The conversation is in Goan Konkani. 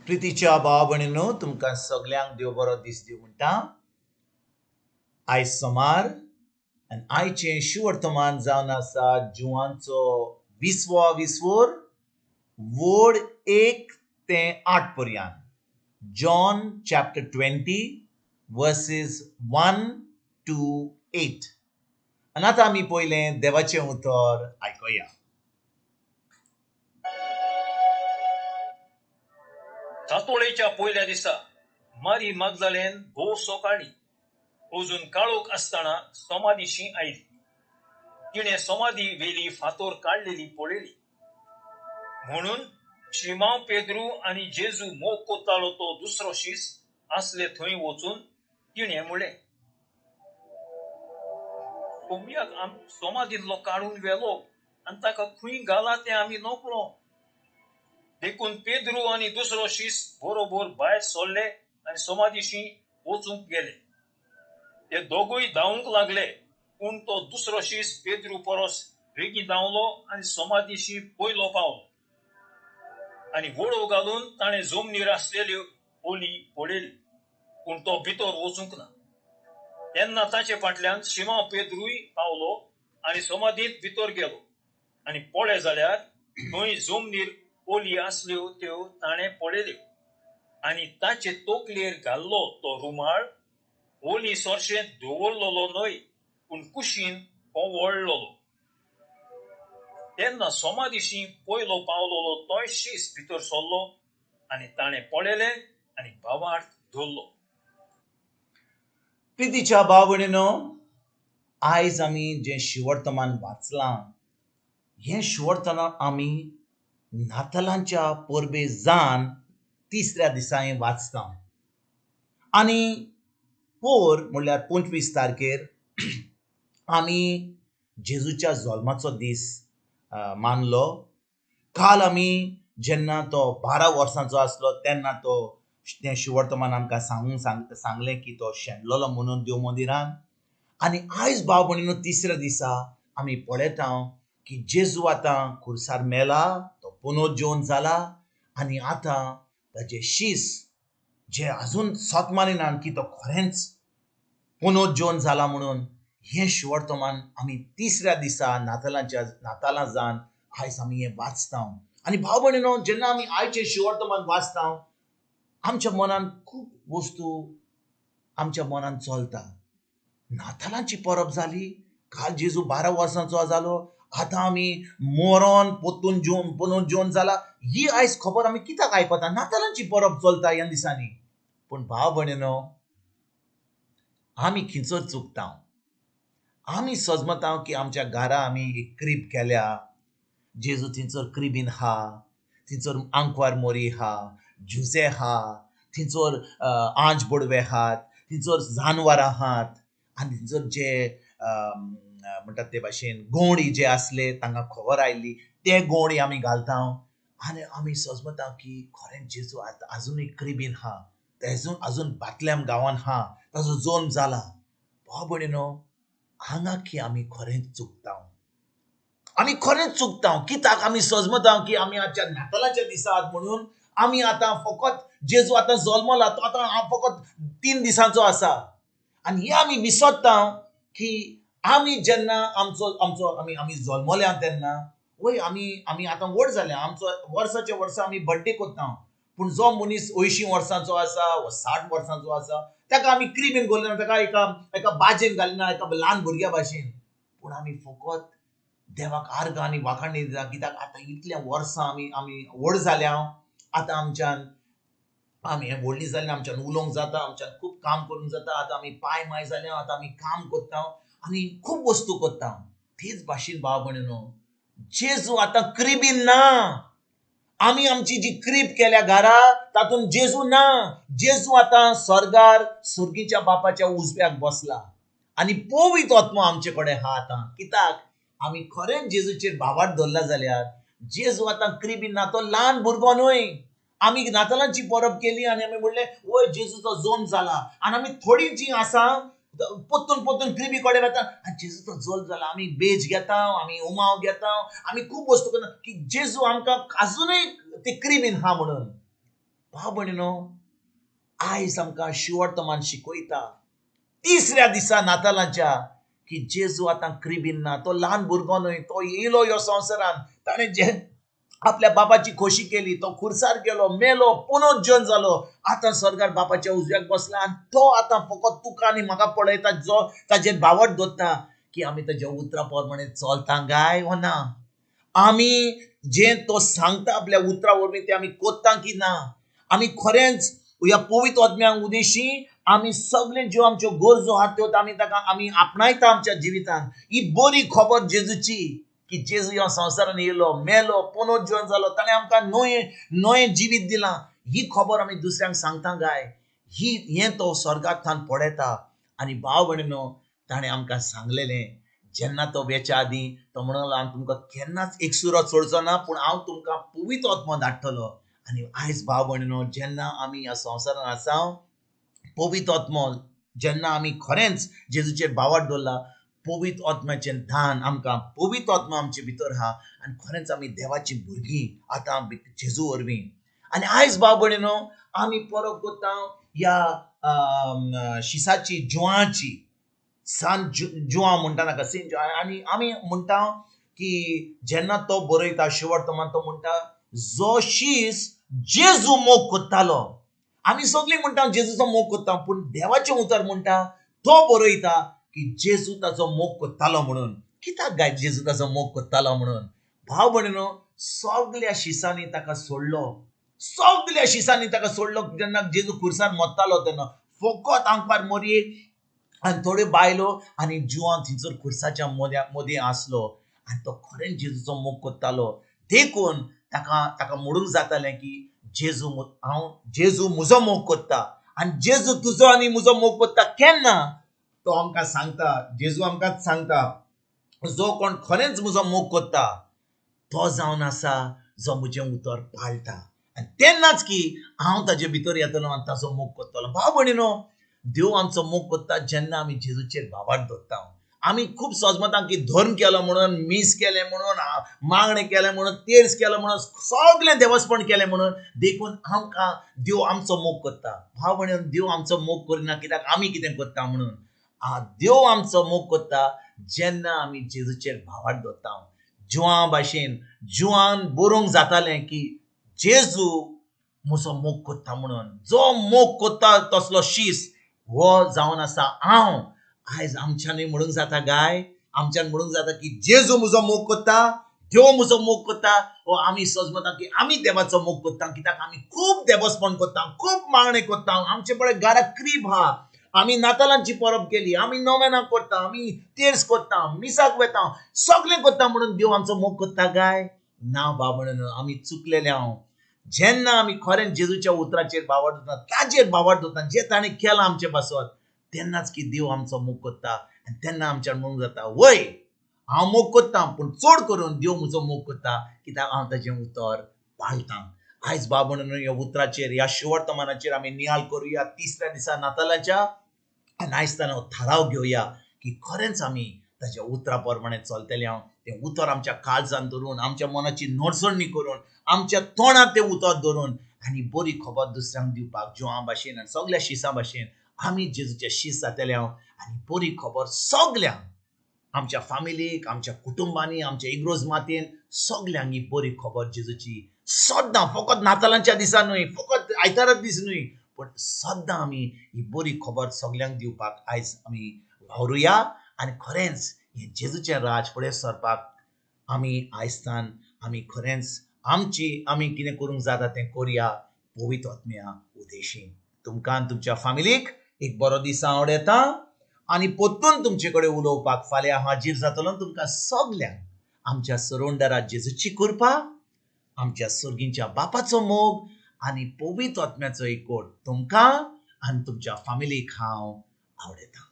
प्रितीच्या भाव भयणीनो, तुमकां सगल्यांक देव बरो दीस दिवं म्हणटा. आयज सोमार आनी आयचें शुवर्तमान जावन आसा जुवांचो विसवो विसवोर वड 1 ते 8 पर्यंत. John chapter 20 verses 1 to 8. आनी आतां आमी पयलें देवाचें उतर आयकुया. सातोळेच्या पयल्या दिसा मारी मागदालेन भोव सकाळी अजून काळोख आसतना समाधीशी आयली. तिणें समाधी वेली फातोर काडलेली पळयली. म्हणून शिमांव पेद्रू आनी जेजू मोग कोत्तालो तो दुसरो शीस आसले थंय वचून तिणें म्हणलें, कोंबयाक समाधींतलो काडून व्हेलो आनी ताका खंय घाला तें आमी नकळो. देखून पेद्रू आनी दुसरो शीस बरोबर भायर सरले आनी समाधीशी वचूंक गेले. ते दोगूय धांवूंक लागले, पूण तो दुसरो शीस पेद्रू परस बेगीन धांवलो आनी समाधीशी पयलो पावलो. आनी वळोव घालून ताणें जमनीर आसलेल्यो ओली पळयली, पूण तो भितर वचूंक ना. तेन्ना ताचे फाटल्यान शिमांव पेद्रूय पावलो आनी समाधींत भितर गेलो. आनी पळय जाल्यार थंय जमनीर ओली आसल्यो त्यो ताणें पळयल्यो आनी ताचे तकलेर घाल्लो तो रुमाळ ओली सोरशेंत दवरलेलो न्हय, पूण कुशीन वळ्ळलो. तेन्ना समाधीशी पयलो पावलोलो तोय शीस भितर सरलो आनी ताणें पळयलें आनी भावार्थ धरलो. प्रितीच्या भाव भयणीनो, आयज आमी जें शिवर्तमान वाचलां हें शिवर्तमान आमी नातालांच्या परबे जान तिसऱ्या दिसा हें वाचता. आनी पोर म्हणल्यार 25 तारखेर आमी जेजूच्या जल्माचो दीस मानलो. काल आमी जेन्ना तो 12 वर्सांचो आसलो तेन्ना तो तें शिवर्तमान आमकां सांगलें की तो शेणलेलो म्हणून देव मंदिरान. आनी आयज भाव भयणीनो तिसऱ्या दिसा आमी पळयता की जेजू आतां खुर्सार मेला, तो पुनर्जीवन जाला आनी आतां ताजे शीस जे अजून सत मानिनात की तो खरेंच पुनर्जीवन जाला म्हणून हें शिवर्तमान आमी तिसऱ्या दिसा नातालांच्या नातालां जावन आयज आमी हें वाचता. आनी भाव भयणीनो, जेन्ना आमी आयचें शिवर्तमान वाचता आमच्या मनान खूब वस्तू आमच्या मनान चलता. नातालांची परब जाली, काल जेजू 12 वर्सांचो जालो, आतां आमी मरोन पोतून जेवन पुनर्जीवन जाला, ही आयज खबर आमी कित्याक आयकता? नातालांची परब चलता ह्या दिसांनी. पूण भाव भयणीनो, आमी खिंचर चुकता. आमी सजमता की आमच्या घरा आमी एक क्रीब केल्या, जेजू थंयसर क्रिबीन आहा, थंयसर आंकवार मोरी आहा, जुजे आहा, थंयसर आंज बोडवे आहात, थंयसर जानवरां आहात आनी थंयसर जे म्हणटात ते भाशेन गोंडी जे आसले तांकां खबर आयली ते गोंडी आमी घालता. आनी आमी सजमता की खरेंच जेजू आतां आजुनूय क्रिबीन आहा, तेजून अजून बातल्याम गांवान आहा, ताजो जल्म जाला. भाव भयणीनो, हांगा की आमी खरेंच चुकता. आमी खरेंच चुकता. कित्याक आमी सजमता की आमी आजच्या नातालाच्या दिसा आहात म्हणून आमी आतां फकत जेजू आतां जल्मला तो आतां फकत 3 दिसांचो आसा. आनी हे आमी विसरता की आमी जेन्ना आमचो आमचो आमी आमी जल्मल्या तेन्ना वय आमी आमी आतां व्हड जाल्या, आमचो वर्साच्या वर्सा आमी बड्डे करता. पूण जो मनीस 80 वर्सांचो आसा वा 60 वर्सांचो आसा ताका आमी क्रिबीन घालिना, ताका एका एका बाजेन घालिना, एका ल्हान भुरग्या भाशेन. पूण आमी फकत देवाक आर्गां आनी वाखाणी दिता कित्याक आतां इतल्या वर्सां आमी आमी व्हड जाल्या, आतां आमच्यान आमी व्हडली जाल्या, आमच्यान उलोवंक जाता, आमच्यान खूब काम करूंक जाता, आतां आमी पांय माय जाल्या, आतां आमी काम करता आनी खूब वस्तू करता. तेच भाशेन भाव भयणीनो, जेजू आतां क्रिबीन ना. आमी आमची जी क्रीब केल्या घरा तातूंत जेजू ना. जेजू आतां स्वर्गार सुर्गीच्या बापाच्या उजव्याक बसला आनी पवित्र आत्मो आमचे कडेन आहा आतां. कित्याक आमी खरेंच जेजूचेर भावार्थ धरला जाल्यार जेजू आतां क्रिबीन ना, तो ल्हान भुरगो न्हय. आमी नातालांची परब केली आनी आमी म्हणलें वय जेजूचो जल्म जाला आनी आमी थोडीं जीं आसा पोत्तून पोत्तून क्रिबी कडेन वता आनी जेजूचो जल्म जाला, आमी बेज घेता, आमी उमाव घेता, आमी खूब वस्तू करता की जेजू आमकां आजुनूय ते क्रिबीन आहा म्हणून. भाव भयणीनो, आयज आमकां शिवर्तमान शिकयता तिसऱ्या दिसा नातालांच्या की जेजू आतां क्रिबीन ना. तो ल्हान भुरगो न्हय, तो येयलो ह्या संवसारान, ताणें जे आपल्या बापाची खोशी केली, तो खुर्सार गेलो, मेलो, पुनर्जन जालो, आतां स्वर्गार बापाच्या उजव्याक बसला आनी तो आतां फकत तुका आनी म्हाका पळयता, जो ताजेर भावट दवरता की आमी ताज्या उतरा प्रमाणे चलता काय वो ना, आमी जें तो सांगता आपल्या उतरा वरवीं तें आमी कोत्ता की ना. आमी खरेंच ह्या पवित्र आत्म्याक उदेशी आमी सगळे ज्यो आमच्यो गरजो आहा त्यो आमी ताका आमी आपणायता आमच्या जिवितान. ही बरी खबर जेजूची की जेजू ह्या संवसारान येयलो, मेलो, पुनर्जीवन जालो, ताणें आमकां नवें नवें जिवीत दिलां. ही खबर आमी दुसऱ्यांक सांगता काय? ही हें तो स्वर्गांतल्यान पळयता. आनी भाव भयणीनो, ताणें आमकां सांगलेलें जेन्ना तो वेच्या आदीं तो म्हणूंक लागलो, हांव तुमकां केन्नाच एकसुरो सोडचो ना, पूण हांव तुमकां पवित्र आत्मो धाडटलो. आनी आयज भाव भयणीनो, जेन्ना आमी ह्या संवसारान आसा, पवित्र आत्मो जेन्ना आमी खरेंच जेजूचेर भावार्थ दवरला, पवित्र आत्म्याचें दान आमकां, पवित्र आत्मो आमचे भितर आहा आनी खरेंच आमी देवाची भुरगीं आतां जेजू वरवीं. आनी आयज भाव भयणीनो, आमी परब करता ह्या शिसाची, जुवाची, सान जुवां म्हणटा ताका, सेंट जुवां. आनी आमी म्हणटा की जेन्ना तो बरयता शिवर्तमान, तो म्हणटा जो शीस जेजू मोग करतालो. आमी सगळीं म्हणटा जेजूचो मोग करता, पूण देवाचें उतर म्हणटा तो बरयता की जेजू ताचो मोग करतालो म्हणून. कित्याक काय जेजू ताचो मोग करतालो म्हणून? भाव भयणीनो, सगल्या शिसांनी ताका सोडलो, सगल्या शिसांनी ताका सोडलो. जेन्ना जेजू खुर्सान मरतालो तेन्ना फकत आंकवार मोरयेक आनी थोड्यो बायलो आनी जुवां थंयसर खुर्साच्या मदीं आसलो आनी तो खरेंच जेजूचो मोग करतालो. देखून ताका ताका म्हणूंक जातालें की जेजू हांव जेजू म्हजो मोग करता आनी जेजू तुजो आनी म्हजो मोग करता. केन्ना तो आमकां सांगता, जेजू आमकां सांगता, जो कोण खरेंच म्हजो मोग करता तो जावन आसा जो म्हजें उतर पाळटा, आनी तेन्नाच की हांव ताजे भितर येतलो आनी ताचो मोग करतलो. भाव भयणीनो, देव आमचो मोग करता जेन्ना आमी जेजूचेर भावार्थ दवरता. आमी खूब सजमता की धर्म केलो म्हणून, मीस केलें म्हणून, मागणें केलें म्हणून, तेर्स केलो म्हणून, सगळें देवस्पण केलें म्हणून, देखून आमकां देव आमचो मोग करता. भाव भयणीनो, देव आमचो मोग करिना कित्याक आमी कितें करता म्हणून. देव आमचो मोग करता जेन्ना आमी जेजूचेर भावार्थ दवरता. जुवां भाशेन जुवान बरोवंक जातालें की जेजू म्हजो मोग करता म्हणून. जो मोग करता तसलो शीस हो जावन आसा हांव. आयज आमच्यानूय म्हणूंक जाता गाय, आमच्यान म्हणूंक जाता की जेजू म्हजो मोग करता, देव म्हजो मोग करता. हो आमी सजमता की आमी देवाचो मोग करता कित्याक आमी खूब देवस्पण करता, खूब मागणें करता, आमचे पळय घरा क्रीब आहा, आमी नातालांची परब केली, आमी नोवेनां करता, आमी तेर्स करता, मिसाक वेता, सगळें करता म्हणून देव आमचो मोग करता काय ना? बाबा म्हणून आमी चुकलेले हांव. जेन्ना आमी खरें जेजूच्या उतराचेर भावार्थ दवरता, ताजेर भावार्थ दवरता, जें ताणें केलां आमचे पासत, तेन्नाच की देव आमचो मोग करता. आनी तेन्ना आमच्यान म्हणूंक जाता, वय हांव मोग करता, पूण चड करून देव म्हजो मोग करता कित्याक हांव ताजें उतर पाळटां. आयज बाबा म्हणून ह्या उतराचेर, ह्या शिवर्तमानाचेर आमी नियाळ करुया तिसऱ्या दिसा नातालाच्या. आनी आयज ताणें थाराव घेवया की खरेंच आमी ताज्या उतरा प्रमाणे चलतले. हांव तें उतर आमच्या काळजान धरून, आमच्या मनाची नडसणी करून, आमच्या तोंडांत तें उतर धरून आनी बरी खबर दुसऱ्यांक दिवपाक जुवां भाशेन आनी सगल्या शिसां भाशेन आमी जेजूचे शीस जातले हांव. आनी बरी खबर सगल्यांक, आमच्या फामिलीक, आमच्या कुटुंबांनी, आमच्या इग्रोज मातयेन सगल्यांक ही बरी खबर जेजूची सद्दां, फकत नातालांच्या दिसा न्हय, फकत आयतारा दीस न्हय, पूण सद्दां आमी ही बरी खबर सगल्यांक दिवपाक आयज आमी वावरुया. आनी खरेंच हें जेजूचें राज फुडें सरपाक आमी आयजतान आमी खरेंच आमची आमी कितें करूंक जाता तें करुया पवित्र आत्म्या उदेशी. तुमकां आनी तुमच्या फामिलीक एक बरो दीस हांव येता आनी परतून तुमचे कडेन उलोवपाक फाल्यां हाजीर जातलो. तुमकां सगल्यांक आमच्या सरोंडरा जेजूची कृपा, आमच्या सर्गींच्या बापाचो मोग आनी पवित्र आत्म्याचो एकवट तुमकां आनी तुमच्या फामिलीक हांव आवडयतां.